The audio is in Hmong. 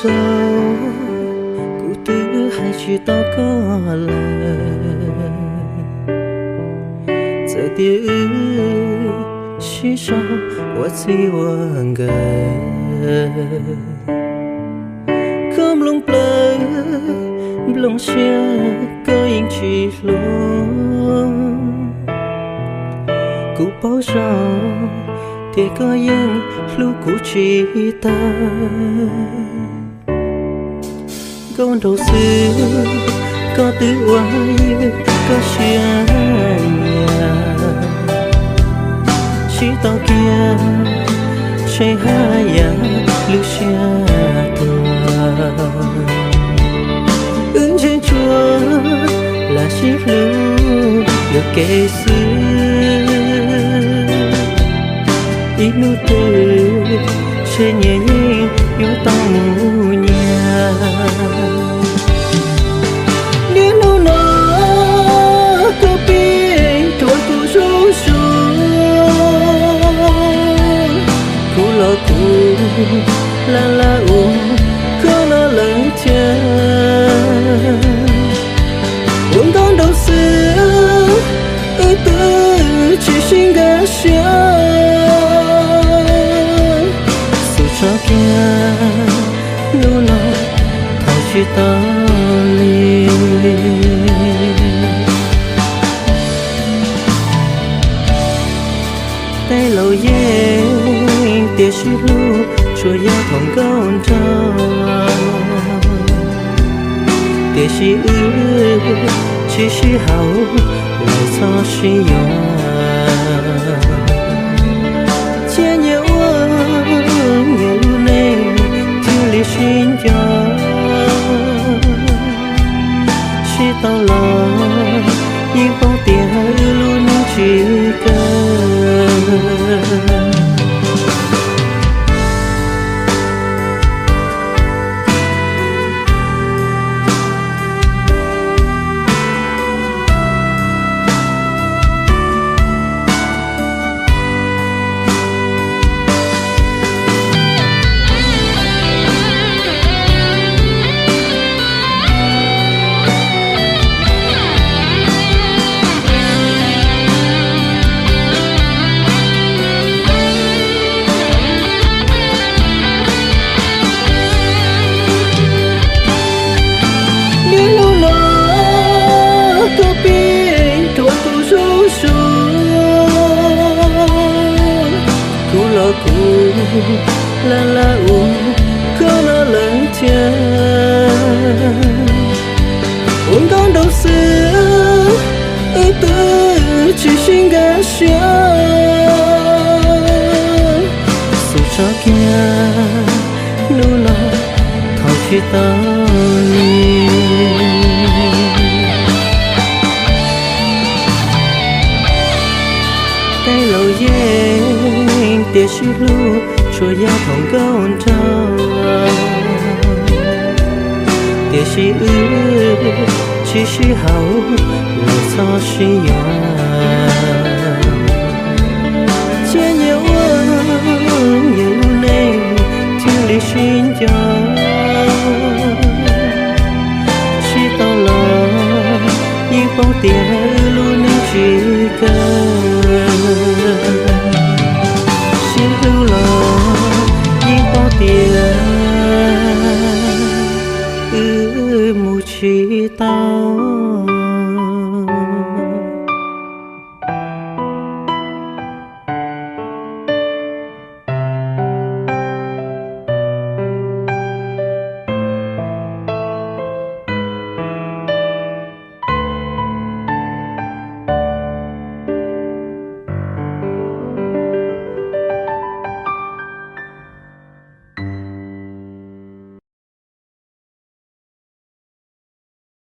Tau, kuv twb hais tsis tau koj lawm, txawm tias wb sib sau ua txij ua nkawm, koj nplooj plawv nplooj siab koj yeej tsis hlub. Kuv paub zoo tias koj yeej hlub kuv tsis tag. Nkauj nraug xwb, koj twb ua ywg koj siab nyiam, sib tau kiag tsheej haj yam lub siab tuag. Wb ntshe tsuas lam sib hlub yuam kev xwb, ib hnub twg ntshe nyias yeej yuav tau mus nyias. Niaj hnub no koj pib rhuav kuv zuj zus, kuv los kuv laj laj ua koj no lawm thiab. Ua nkauj nraug xwb, wb twb tsis sib nkag siab. Xub tso kiag, hnub no thaum tsis tau li. Tej laus yeej tias sib hlub tsuas yog thaum nkauj nraug, tiam sis wb tsis sib haum los txhob sib yuam. Cia nyias ua nyias lub neej thiaj li sib nco. Sib tau los yeej paub tias wb lub neej tsis kawg. Niaj hnub no koj pib rhuav kuv zuj zus, kuv los kuv laj laj ua koj no lawm thiab. Ua nkauj nraug xwb, wb twb tsis sib nkag siab. Xub tso kiag, hnub no thaum tsis tau li. Tej laus yeej tias sib hlub tsuas yog thaum nkauj nraug, tiam sis wb tsis sib haum los txhob sib yuam. Cia nyias ua nyias lub neej thiaj li sib nco.